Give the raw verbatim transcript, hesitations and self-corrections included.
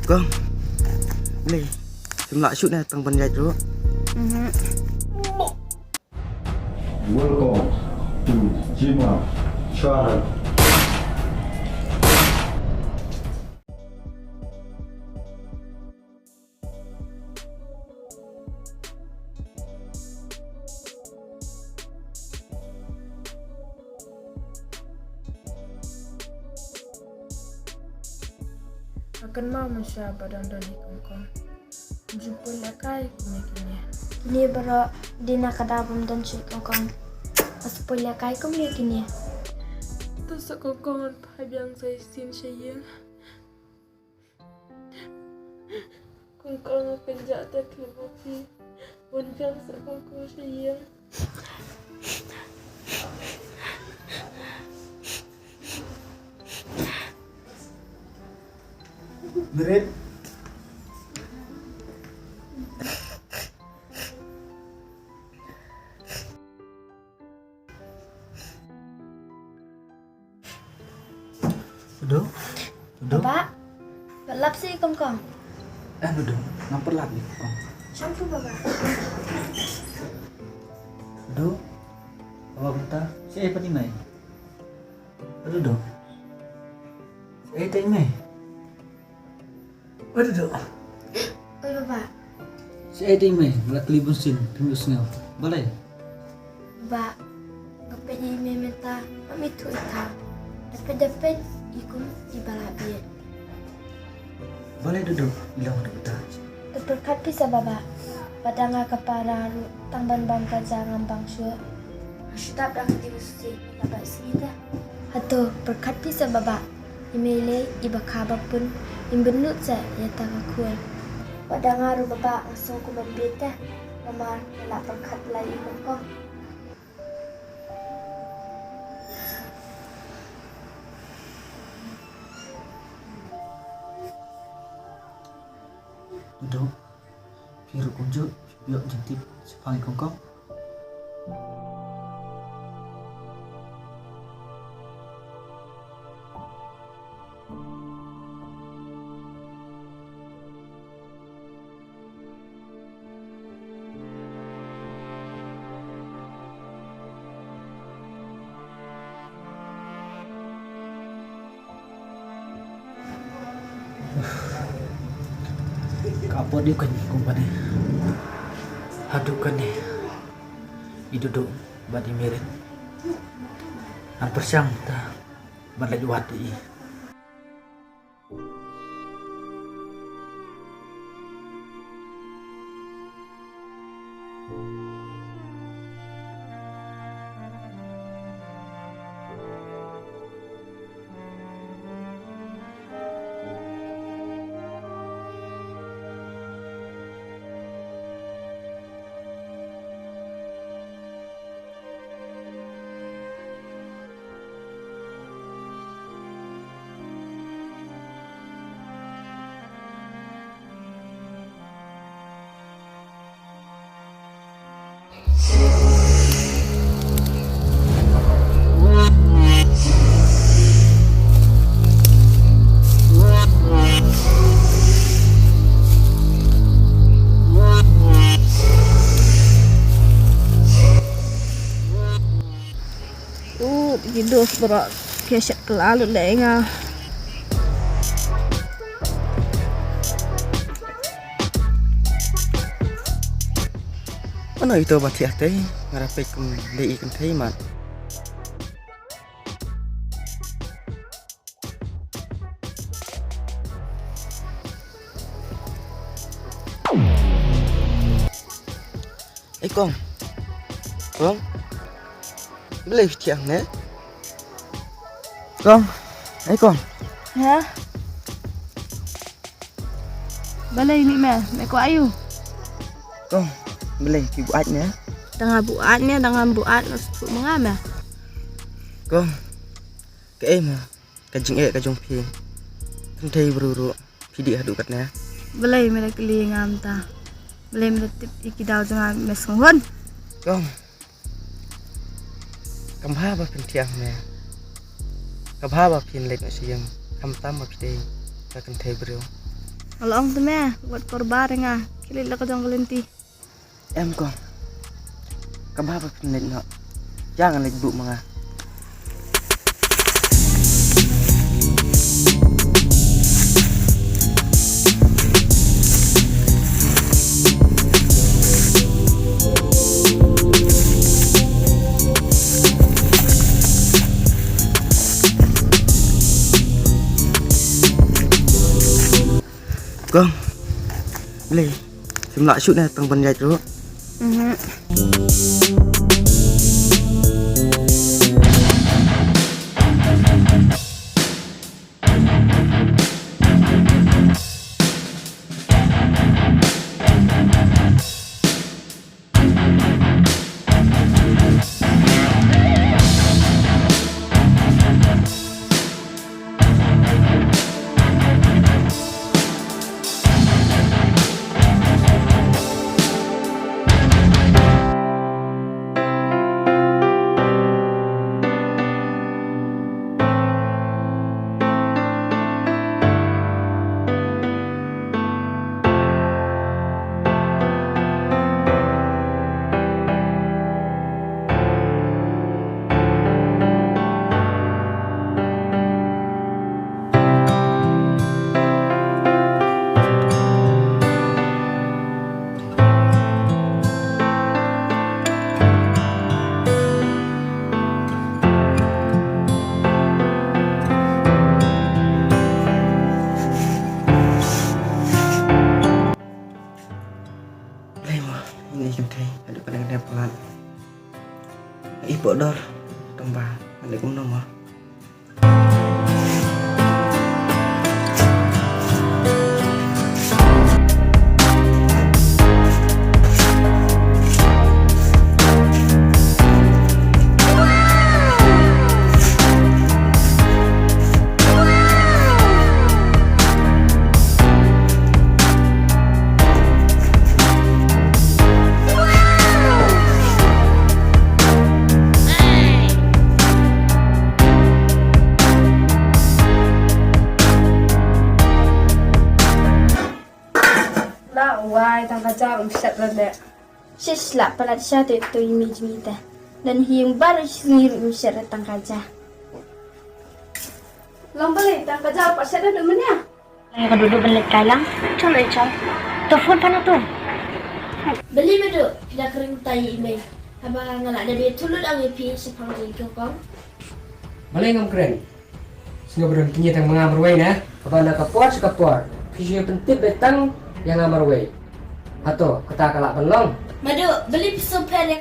Kong. Balei phim lah shuh ne tang ban ïaid ruh? Welcome to Jima Channel. Akan mau masha ba dang don i Kongkong. Ju poi lehkai kumne kine. Kine baroh dei na ka daw bym don shuh i Kongkong. As poi lehkai kumne kine. To sa Kongkong, phai biang sa shisien sha ïing. Kongkong, kynjah te khlem phi. Wan biang sa Kongkong sha ïing. Mirit. Udo, Udo. Baba, ba lap sa i Kongkong. Eh, Udo, ngam pat lap i Kongkong. Shong tu, Baba. Udo, Baba mynta, shaei pat i mei? Udo, shaei te i mei? Udo. Oi, Baba. Shaei te i mei, nga la kylli bunsien, phim ïohsngew. Balei? Baba, nga peit ïa i mei mynta, ngam ithuh ithaw. Da peit da peit i kum iba la bieit. Balei Udo, i long haduh katta? To pyrkhat phi sa Baba. Wat da nga ka para ruh tang ban bam ka ja ngam bang shuh. Nga shu dap da ka divorce, nga la bad sngi te. Hato pyrkhat phi sa Baba. I mei lei iba kha ba pun, im bynnud sa ïa ta ka khun. Wat da nga ruh Baba nga sngew kum ban bieit te. Namar nga la pyrkhat la i Kongkong. Udo, phi ruh kumjuh, phi ïoh jingtip shaphang i Kongkong. Ka apot ïa u kane company. Haduh kane i Dudu bad i Mirit. Ngan pyrshang ta ban leit wad ïa i. Ut, ki dos baroh ki shet kylla lut leh ïa nga. Mano ito ba thiah tei, nga da peit kum dei i kynthei mat. Ei kong. Kong. Balei phi thiah ne? Kong. Ei kong. Ha? Balei mih me, me kwah aïu? Kong. Balei phi buaid ne? Tang nga buaid ne, tang nga buaid, nga shu ma nga me. Kong. Kaei ma ka jingeh ka jong phi? Kynthei briew ruh phi dih haduh katne. Balei me da kylli nga mynta? Balei me da tip ïa ki daw jong nga me sngewhun? Kong, kam bha ba phin thiah me. Ka bha ba phin leit noh sha ïing, khamtam ba phi dei ka kynthei briew. Nga la ong te me, wat kyrpad ïa nga. Khie leit la ka jong ka lynti. Em kong. Kaba ba phin leit noh. Ïa ngan leit buh ma nga. Kong. Blei. Sim lah shuh ne tang ban ïaid ruh. Mhm. Blei mo, ini kim thei, aduh, kena kena pelan. Ipoh dor, tamba, balik kumno mo. La wai tang ka jar um shet la de. Shish la palat sha te to imi jmi te. Dan hi um bar shi sngi um shet la tang ka jar. Long bale tang ka jar pa shet la de menya. Lang ka dudu ban leit kai lang. Chal leit chal. To phone pa na to. Beli bedu pida kering tai ime. Haba ngala de be tulut ang ipi sepang jengkel kong. Bale ngam keren. Sngewbha ba don kine tang ma nga marwei ne. Kaba na ka por sha ka por phi shu pyntip beit tang ïa nga marwei. Hato kata ka lah ban long? Madu, beli phi sngewpher ïa